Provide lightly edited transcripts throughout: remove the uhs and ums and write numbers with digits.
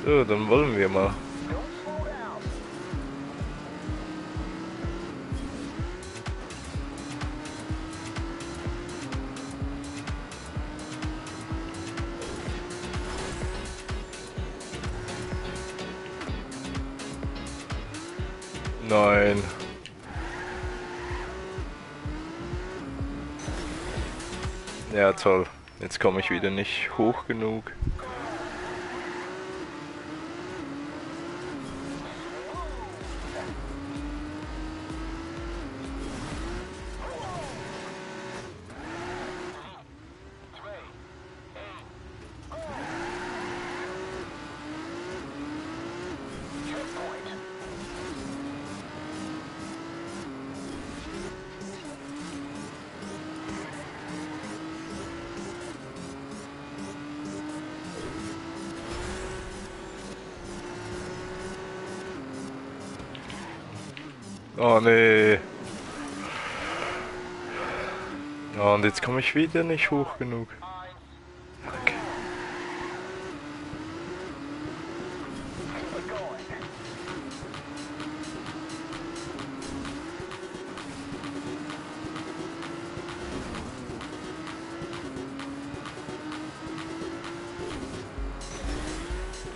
So, dann wollen wir mal. Nein. Ja, toll. Jetzt komme ich wieder nicht hoch genug. Oh nee. Oh, und jetzt komme ich wieder nicht hoch genug. Fuck.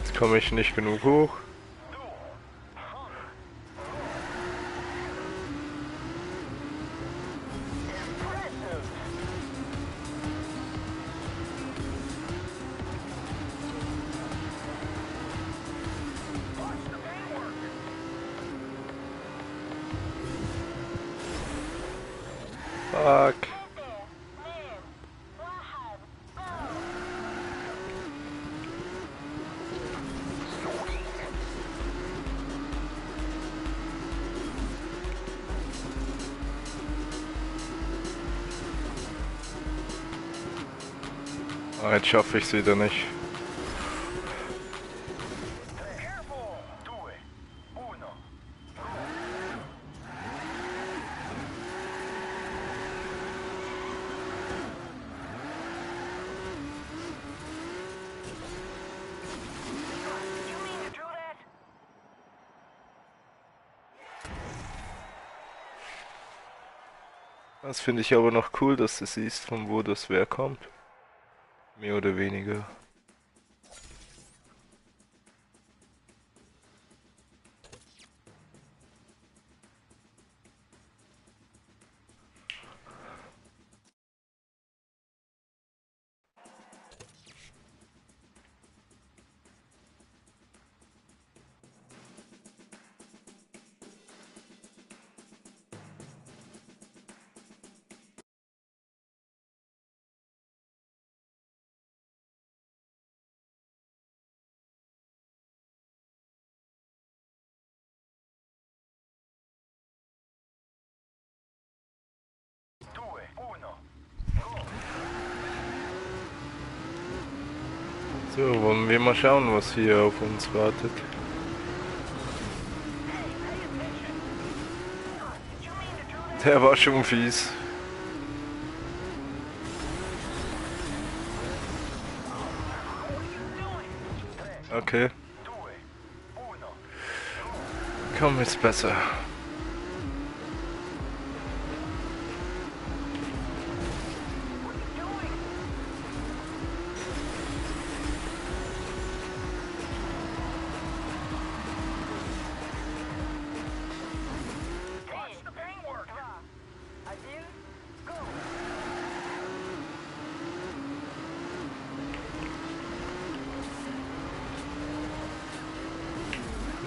Jetzt komme ich nicht genug hoch. Fuck. Ah, jetzt schaffe ich es wieder nicht. Das finde ich aber noch cool, dass du siehst, von wo das wer kommt. Mehr oder weniger. So, wollen wir mal schauen, was hier auf uns wartet. Der war schon fies. Okay. Komm, ist besser.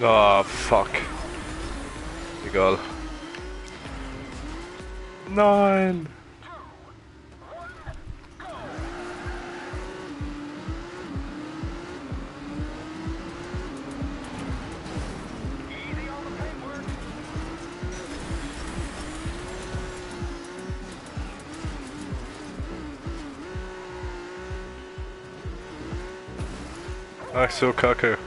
Ah, fuck. Egal. Nein! Ach so, Kacke.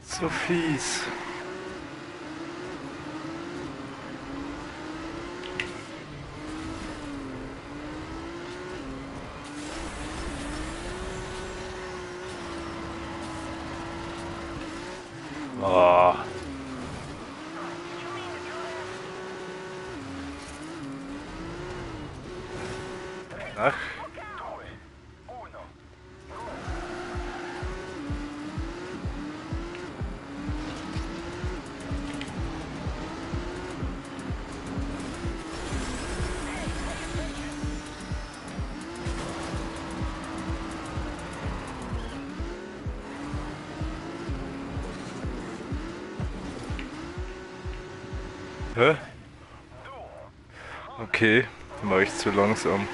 So fies. Oh. Ach. Hä? Okay, war ich zu langsam.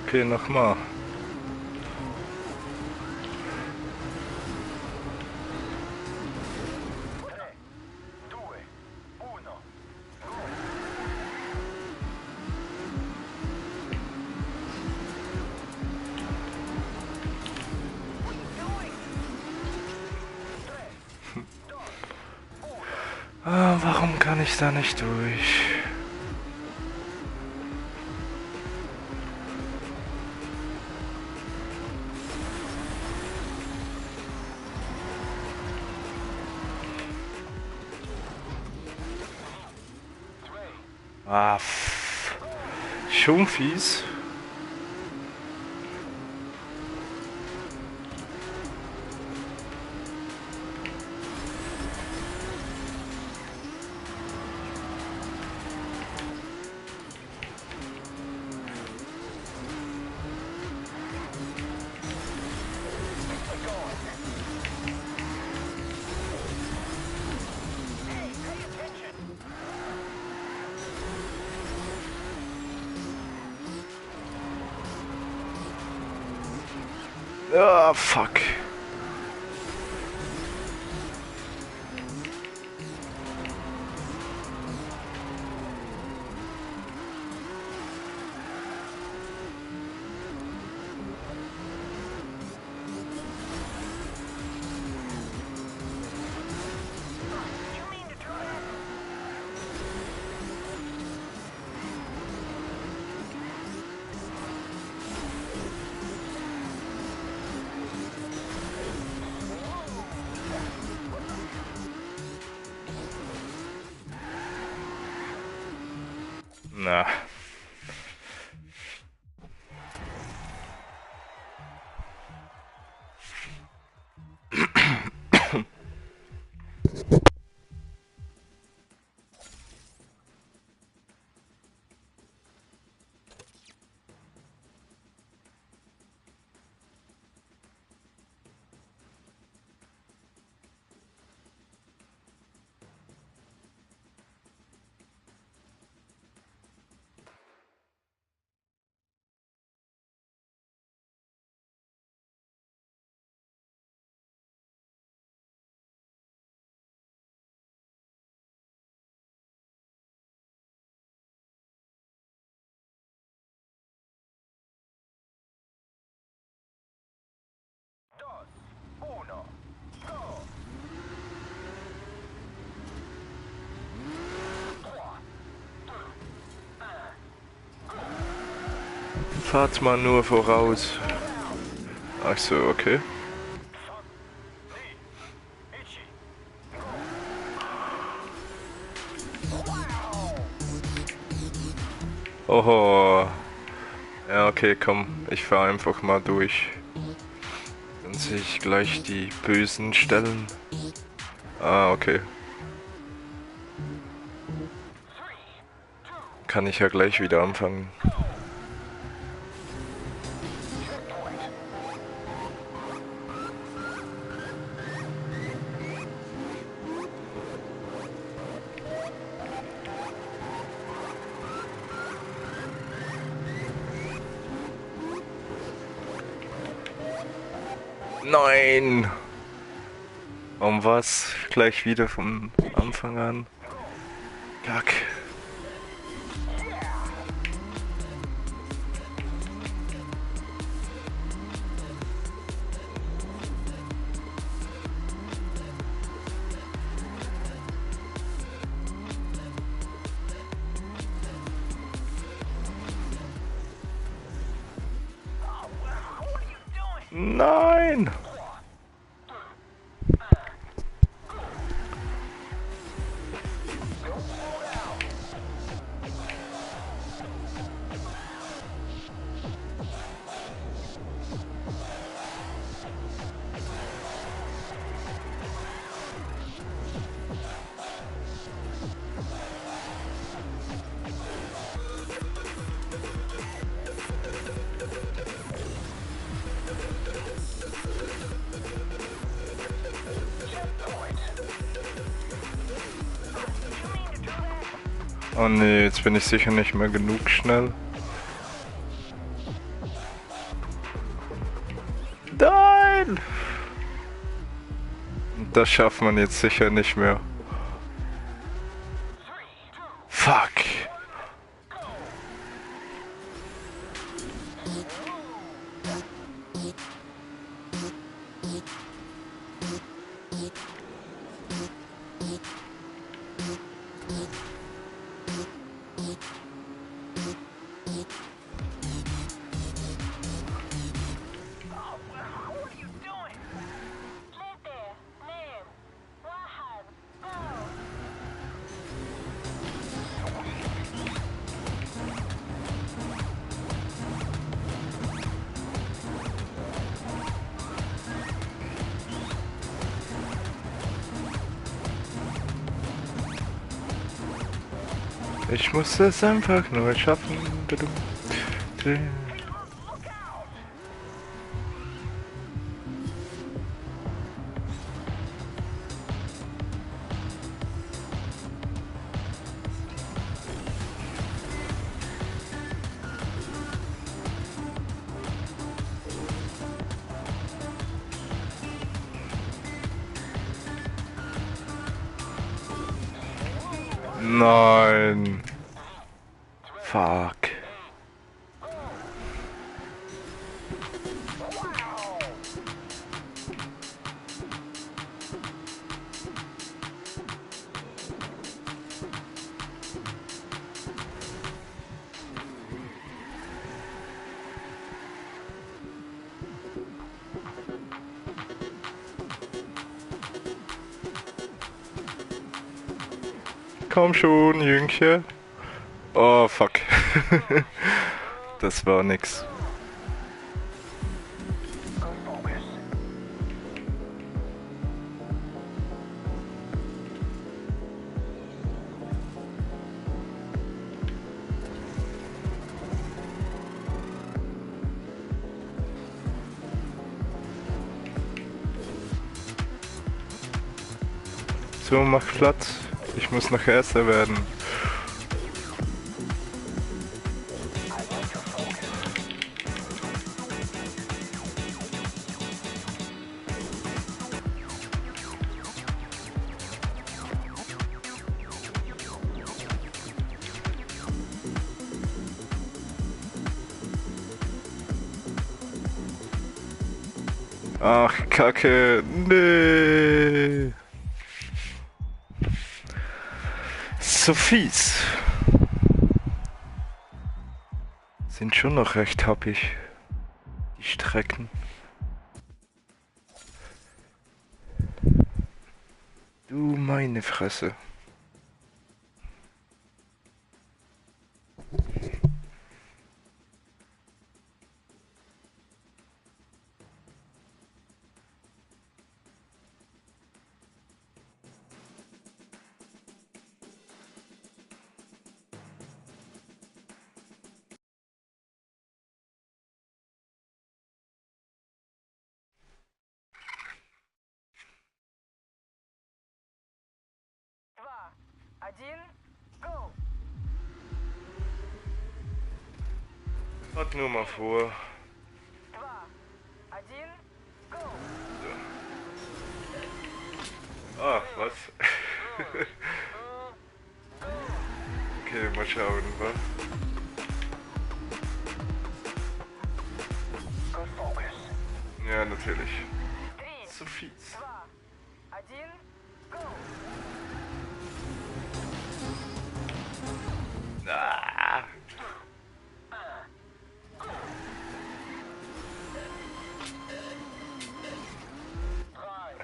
Okay, nochmal. Ah, warum kann ich da nicht durch? Ah, schon fies. Ah, fuck. Na. Fahrt mal nur voraus. Ach so, okay. Oho. Ja, okay, komm. Ich fahr einfach mal durch. Dann sehe ich gleich die bösen Stellen. Ah, okay. Kann ich ja gleich wieder anfangen. Nein! Um was? Gleich wieder vom Anfang an. Kack. Nein! Oh nee, jetzt bin ich sicher nicht mehr genug schnell. Nein! Das schafft man jetzt sicher nicht mehr. Fuck! Ich muss es einfach nur schaffen. Nein. Fuck. Komm schon, Jüngchen. Oh, fuck. Das war nix. So, mach Platz. Ich muss noch Erster werden. Ach, Kacke. Nee. So fies. Sind schon noch recht happig, die Strecken. Du meine Fresse. Fahrt nur mal vor. 2, 1, go! Ah, was? Okay, mal schauen, wa? Ja, natürlich. So fies. Ah.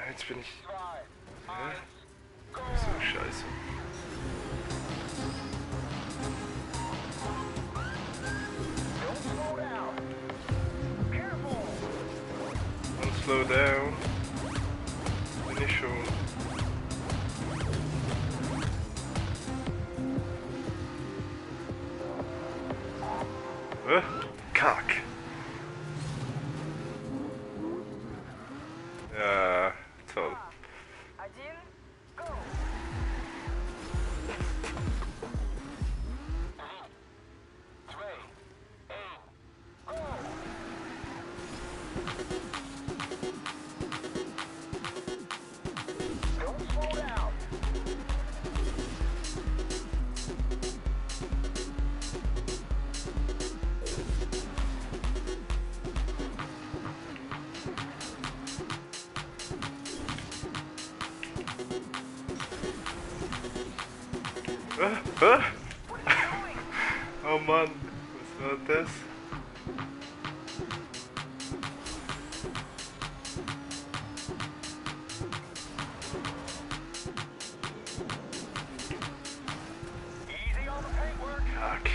Jetzt bin ich... Hä? So scheiße. Und slow down. Bin ich schon. Kack. Ja, toll. Oh Mann, was war das? Kack.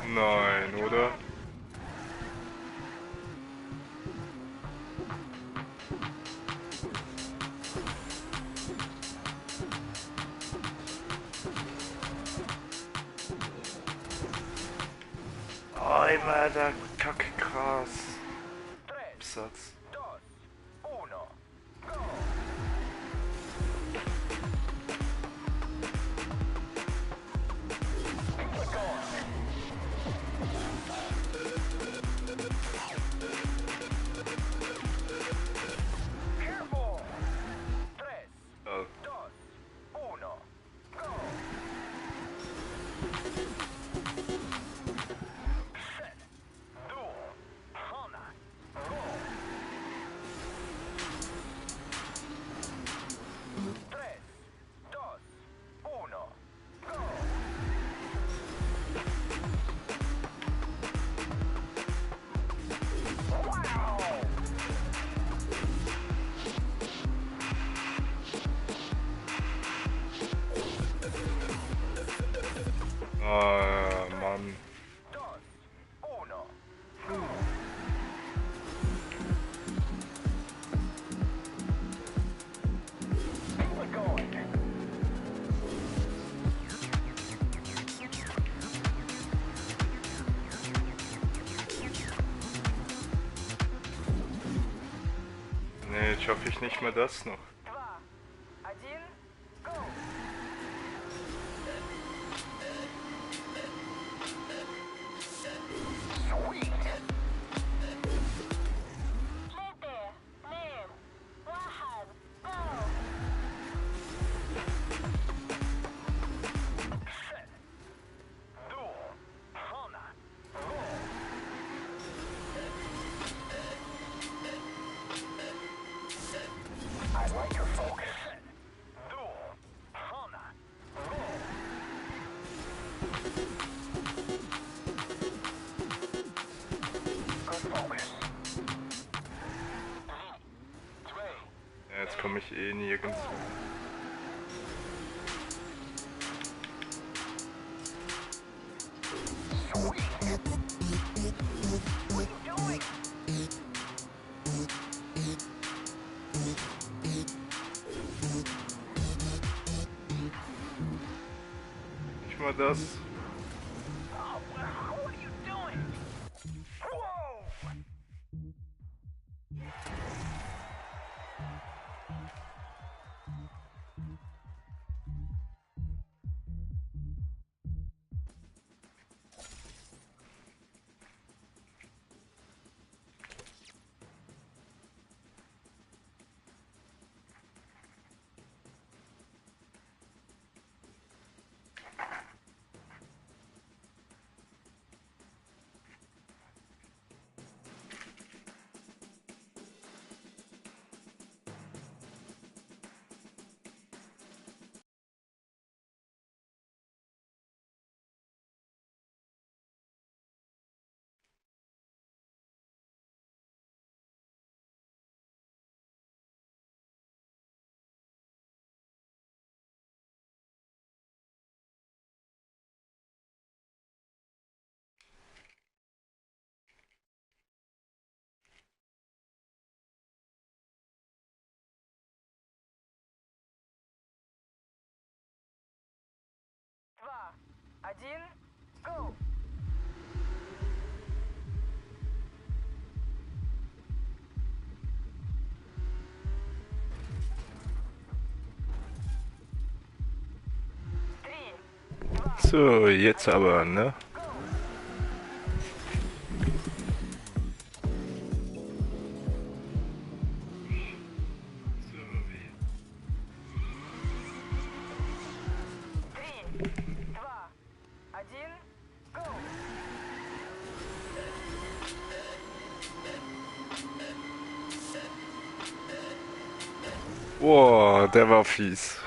Nein, oder? Oh, immer der Kackgras. Absatz. Oh. Oh, Mann. Nee, jetzt schaffe ich nicht mehr das noch. Ja, jetzt komme ich eh nirgends. Nicht mal das. один, go! So, jetzt aber, ne? Boah, der war fies.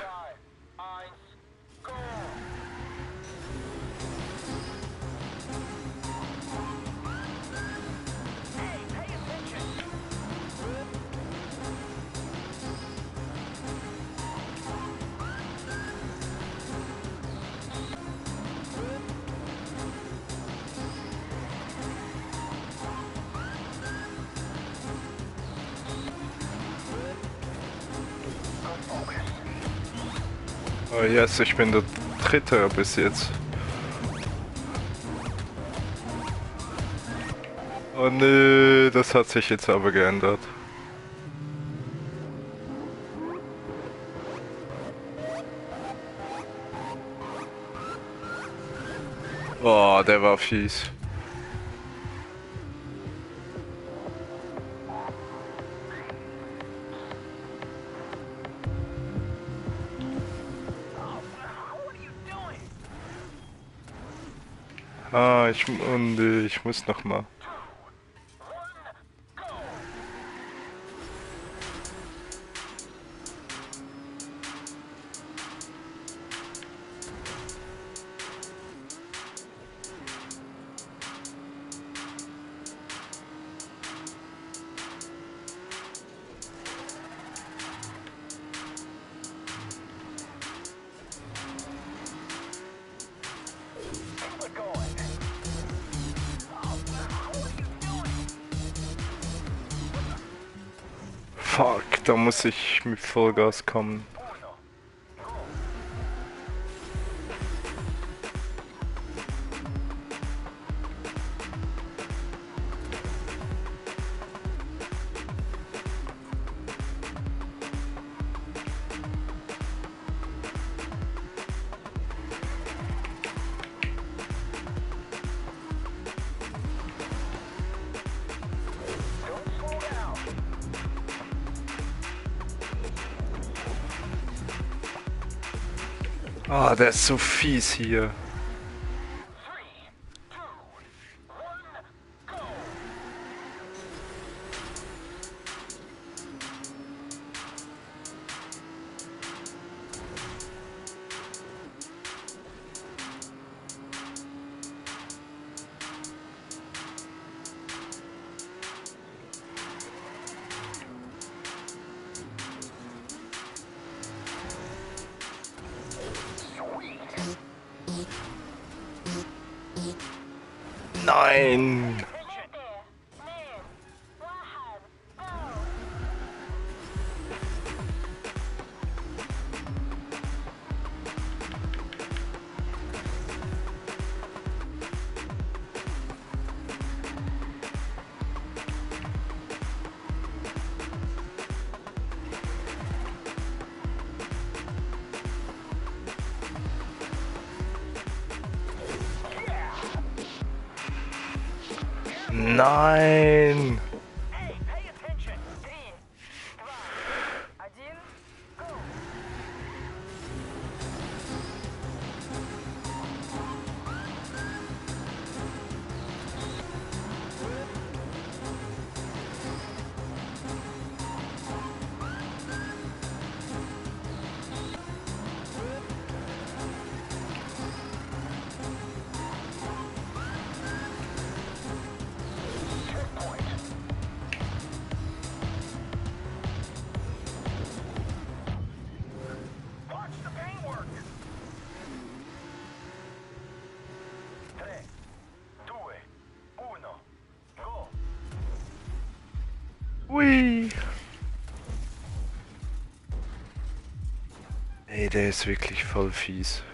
Oh yes, ich bin der Dritte bis jetzt. Oh nee, das hat sich jetzt aber geändert. Oh, der war fies. Ah, ich muss noch mal. Fuck, da muss ich mit Vollgas kommen. Ah, der ist so fies hier. Nein! Nein! Ui! Ey, der ist wirklich voll fies.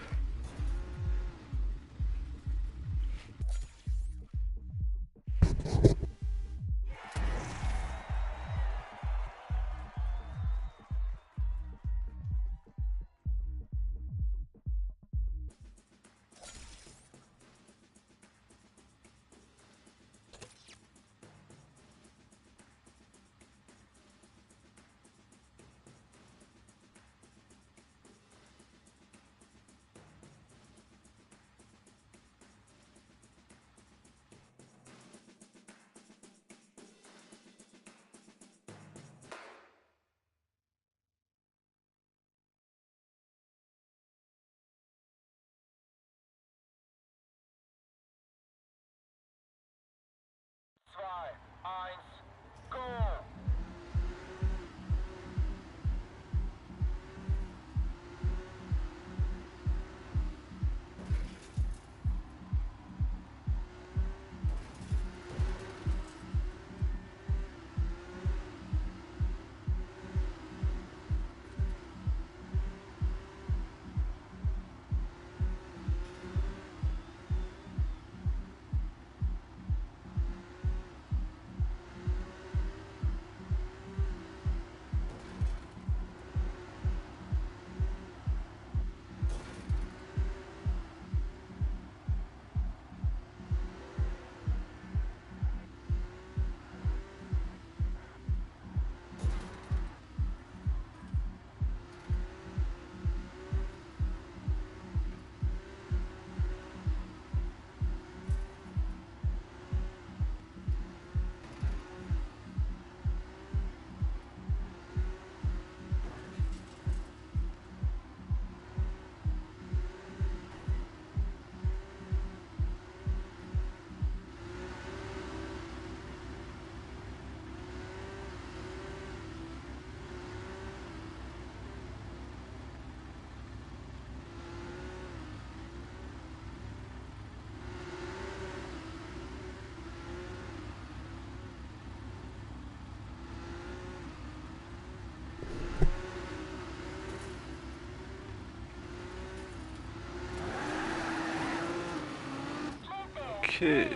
Okay.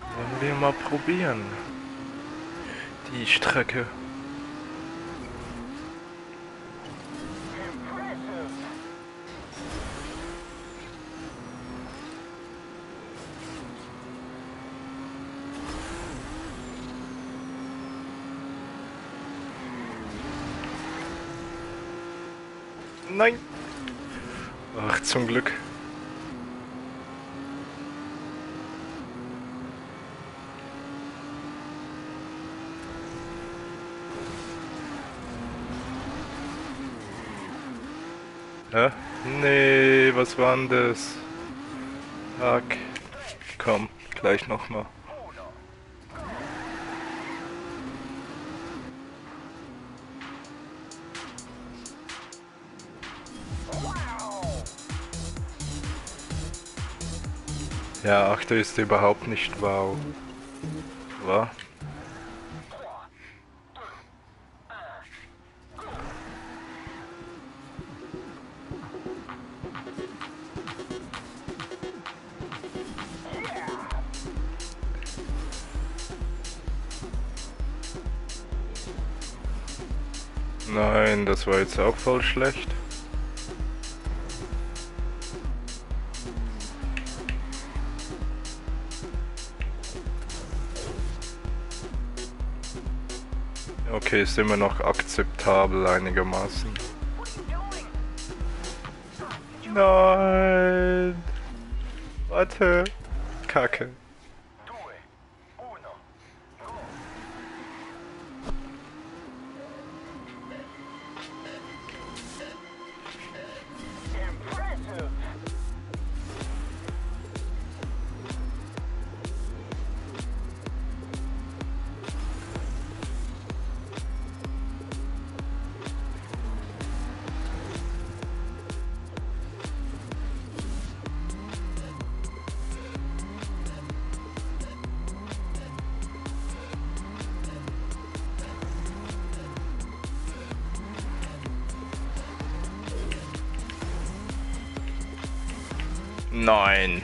Wollen wir mal probieren. Die Strecke. Nein. Ach, zum Glück. Hä? Nee, was war denn das? Fuck. Komm, gleich nochmal. Ja, 8 ist überhaupt nicht wow. Was? Nein, das war jetzt auch voll schlecht. Okay, ist immer noch akzeptabel einigermaßen. Nein! Warte! Kacke. Nein.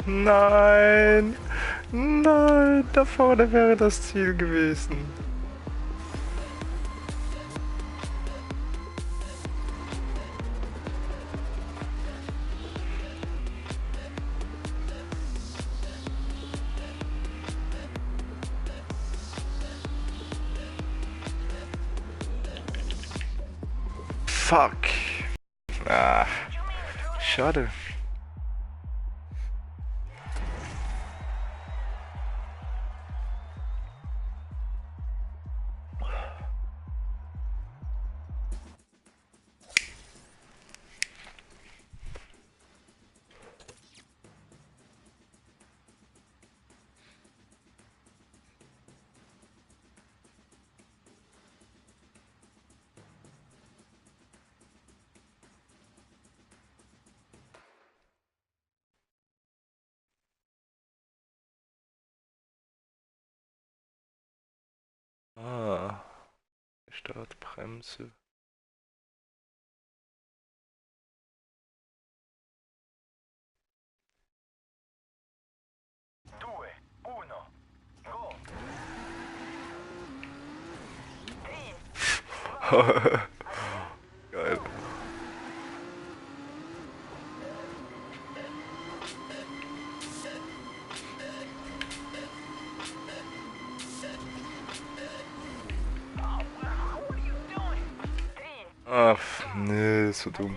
Nein. Nein, da vorne wäre das Ziel gewesen. Fuck. Ah, schade. Ah, Startbremse. Geil. Ah, nee, so dumm.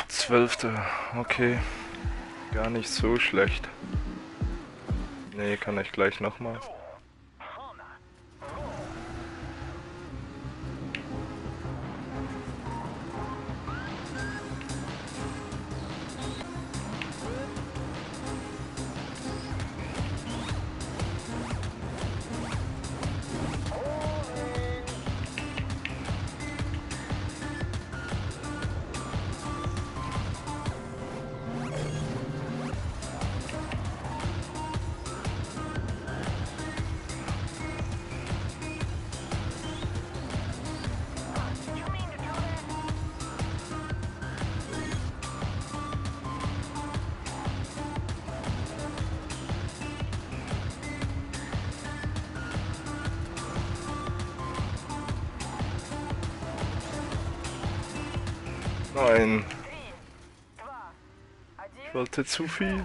Zwölfter, okay. Gar nicht so schlecht. Nee, kann ich gleich nochmal. Nein. Ich wollte zu viel.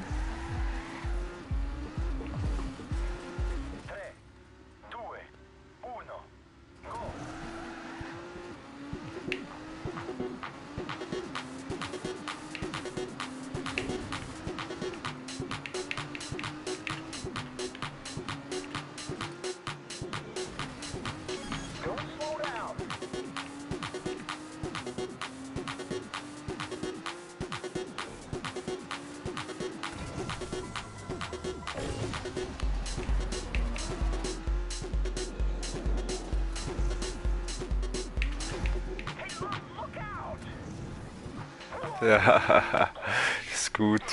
Ja, ist gut.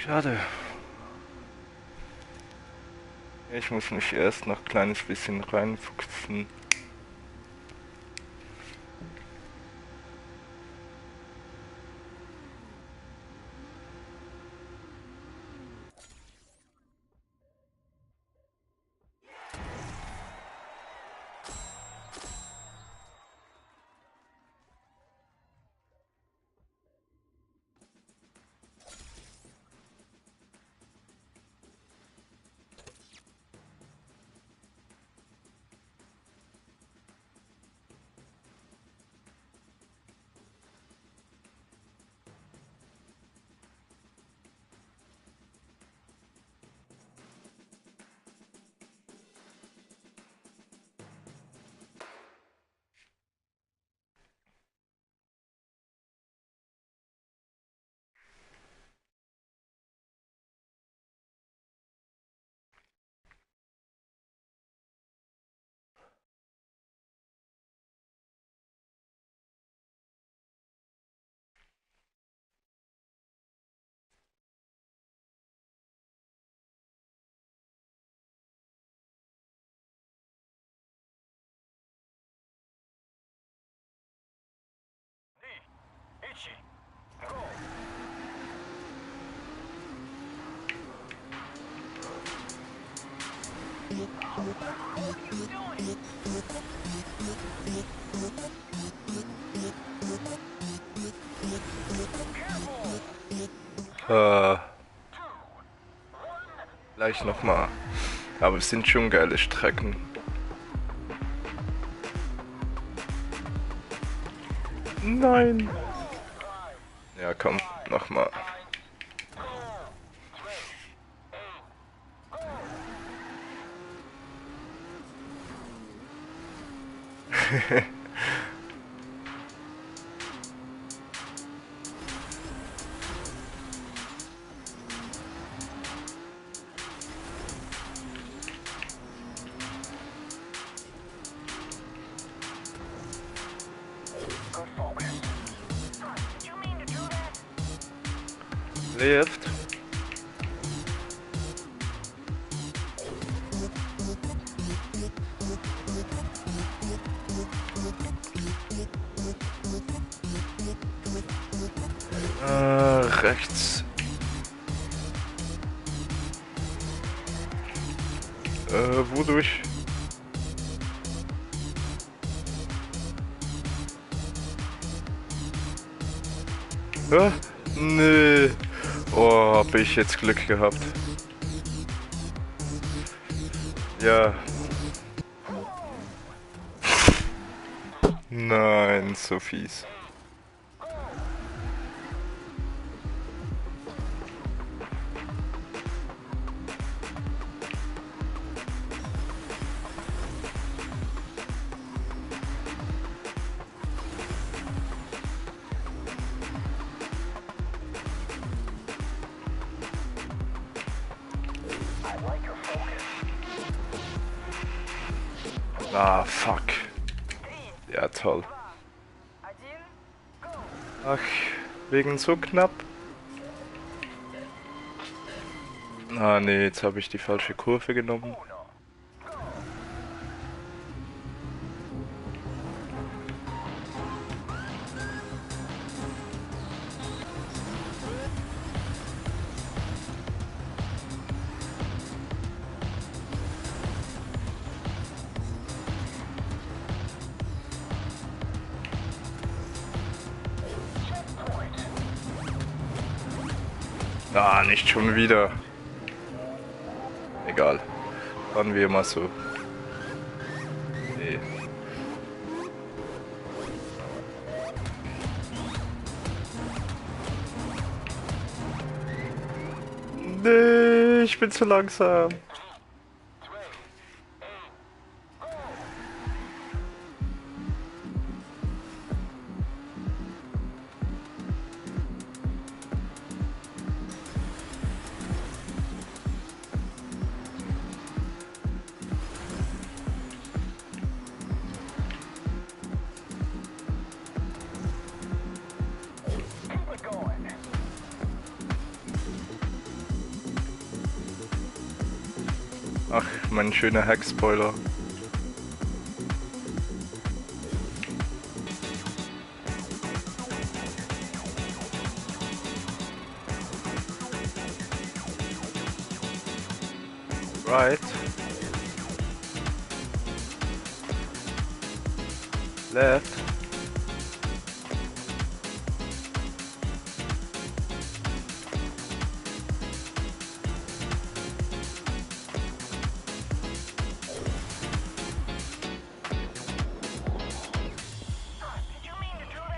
Schade. Ich muss mich erst noch ein kleines bisschen reinfuchsen. Gleich nochmal. Aber es sind schon geile Strecken. Nein. Ja, komm, nochmal. Lift. Rechts. Wodurch? Nee. Oh, hab ich jetzt Glück gehabt. Ja. Nein, so fies. Ah, fuck. Ja, toll. Ach, wegen so knapp. Ah, nee, jetzt habe ich die falsche Kurve genommen. Ah, nicht schon wieder. Egal. Fahren wir mal so. Nee. Nee, ich bin zu langsam. Ach, mein schöner Hack-Spoiler. Right. Left.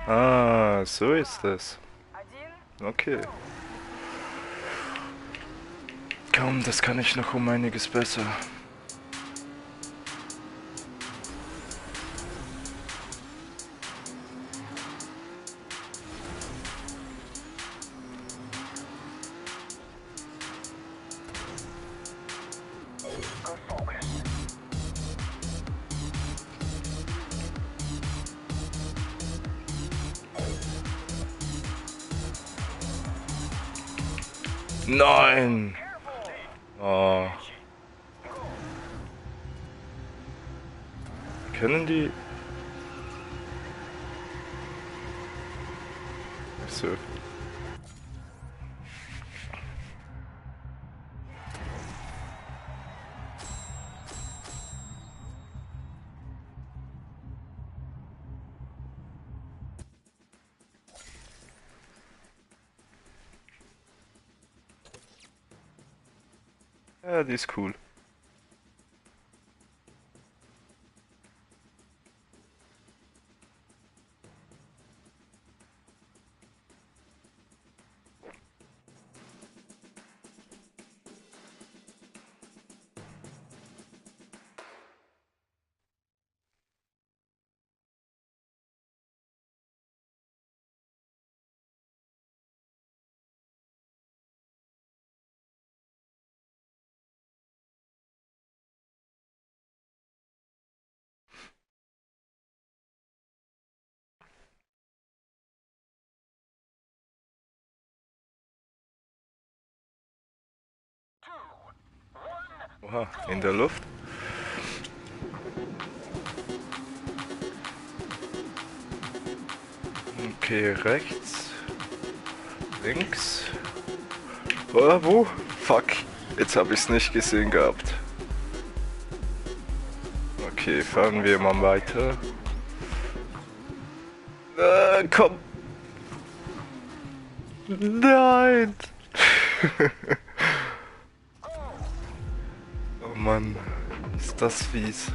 Ah, so ist das. Okay. Komm, das kann ich noch um einiges besser. Nein! Oh. Können die... So. Ja, die ist cool. Oha, in der Luft. Okay, rechts. Links. Oh, wo? Fuck. Jetzt habe ich es nicht gesehen gehabt. Okay, fahren wir mal weiter. Komm. Nein. Oh Mann, ist das fies.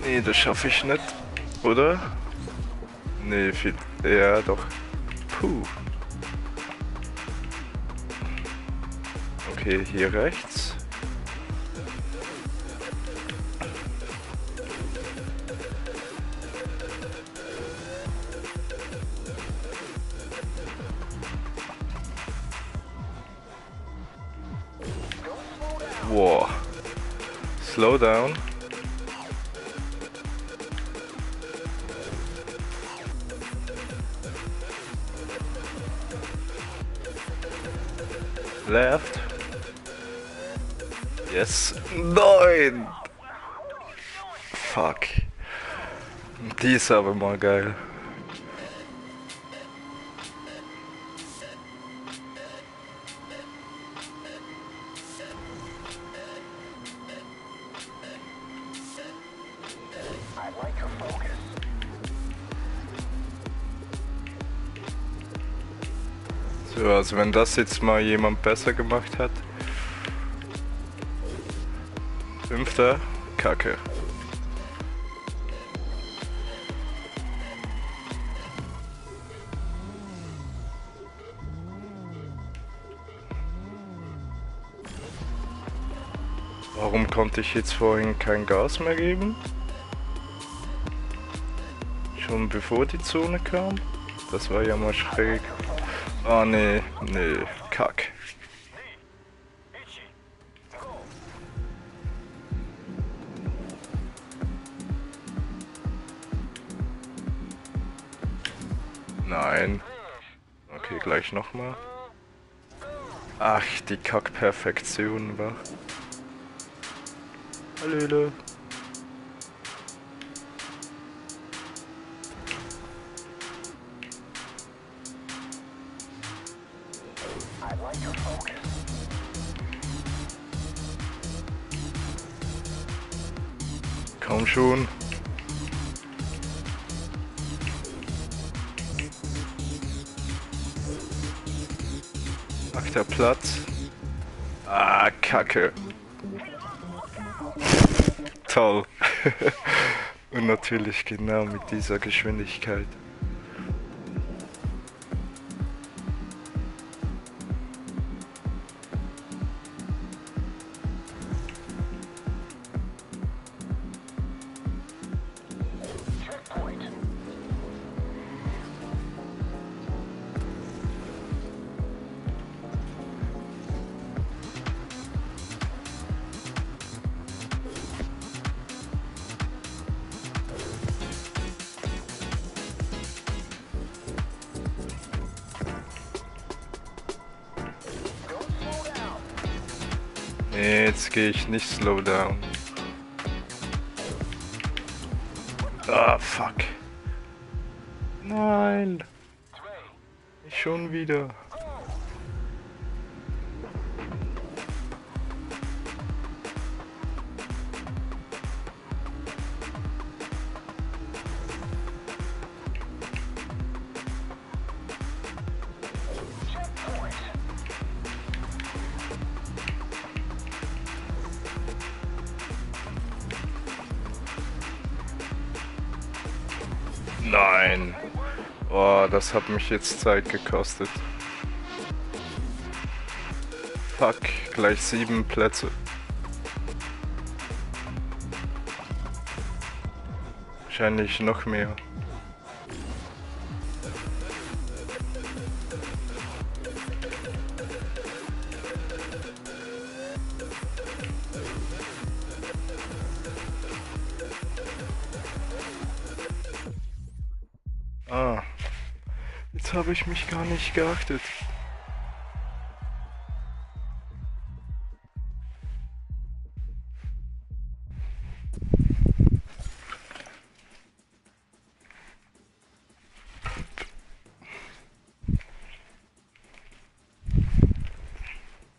Nee, das schaffe ich nicht, oder? Nee, viel. Ja, doch. Puh. Okay, hier rechts. Wow. Slow down. Left. Yes. Nein! Fuck. Die ist aber mal geil. So, also wenn das jetzt mal jemand besser gemacht hat. Fünfter, Kacke. Warum konnte ich jetzt vorhin kein Gas mehr geben? Schon bevor die Zone kam? Das war ja mal schräg. Ah nee, nee, Kack. Nein. Okay, gleich nochmal. Ach, die Kackperfektion war. Hallöle. Komm schon. Macht der Platz. Ah, Kacke. Toll. Und natürlich genau mit dieser Geschwindigkeit. Nee, jetzt gehe ich nicht slow down. Ah, fuck. Nein. Nicht schon wieder. Nein. Oh, das hat mich jetzt Zeit gekostet. Fuck, gleich 7 Plätze. Wahrscheinlich noch mehr. Ah, jetzt habe ich mich gar nicht geachtet.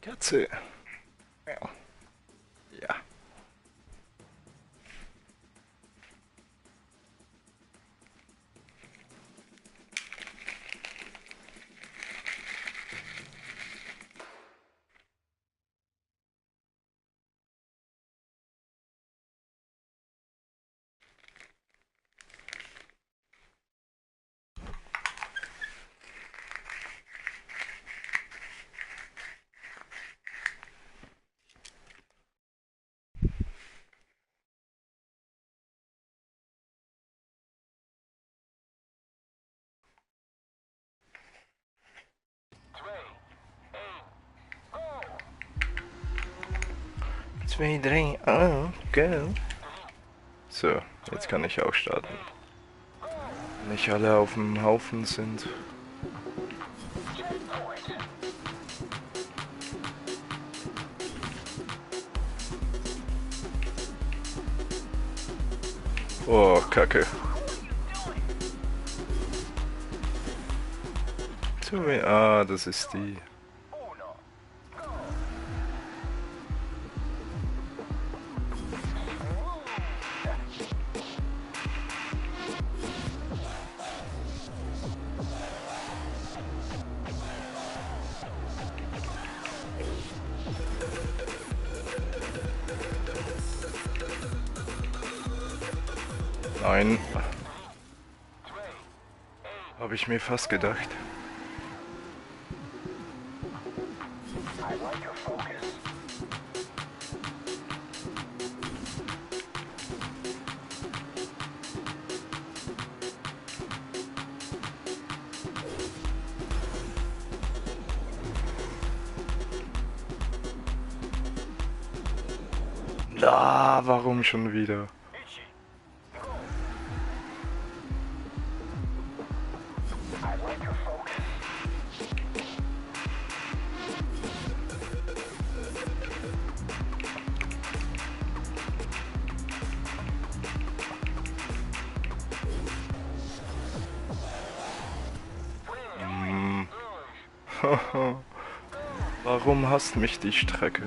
Katze. Ja. Ja. Zwei, drei, oh, go. So, jetzt kann ich auch starten. Nicht alle auf dem Haufen sind. Oh, Kacke. Ah, das ist die. Nein. Habe ich mir fast gedacht. Ah, warum schon wieder? Warum hasst mich die Strecke?